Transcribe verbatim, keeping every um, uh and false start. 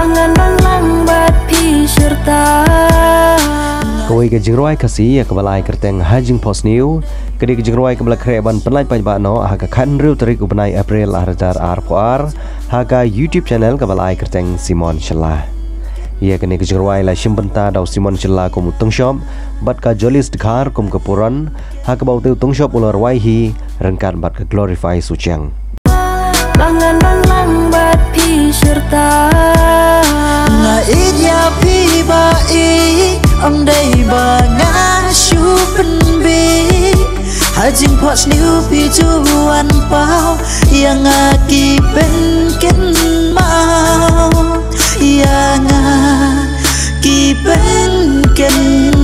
Ngan nang lang bad phi shirta. Kawei ka jingrwai Khasi ïa kaba la ai kyrteng Ha Jingphohsniew, ka dei ka jingrwai kaba la khreh ban pynlait paidbah noh ha ka khathynriew tarik u bnai April arhajar arphew ar ha ka YouTube channel kaba la ai kyrteng Simon Shylla. Ïa kane ka jingrwai la shim bynta da u Simon Shylla kum u tyngshop bad ka Jolis Dkhar kum ka puron, ha kaba utei u tyngshop u la rwai hi ryngkat bad ka Glorify Suchiang. Ba ngan nang lang bad phi shirta. Nga ïeit ïa phi ba i, ym dei ba nga shu pynbeit. Ha Jingphohsniew phi ju wan paw ïa nga, ki pynkynmaw ïa nga, ki pynkynmaw.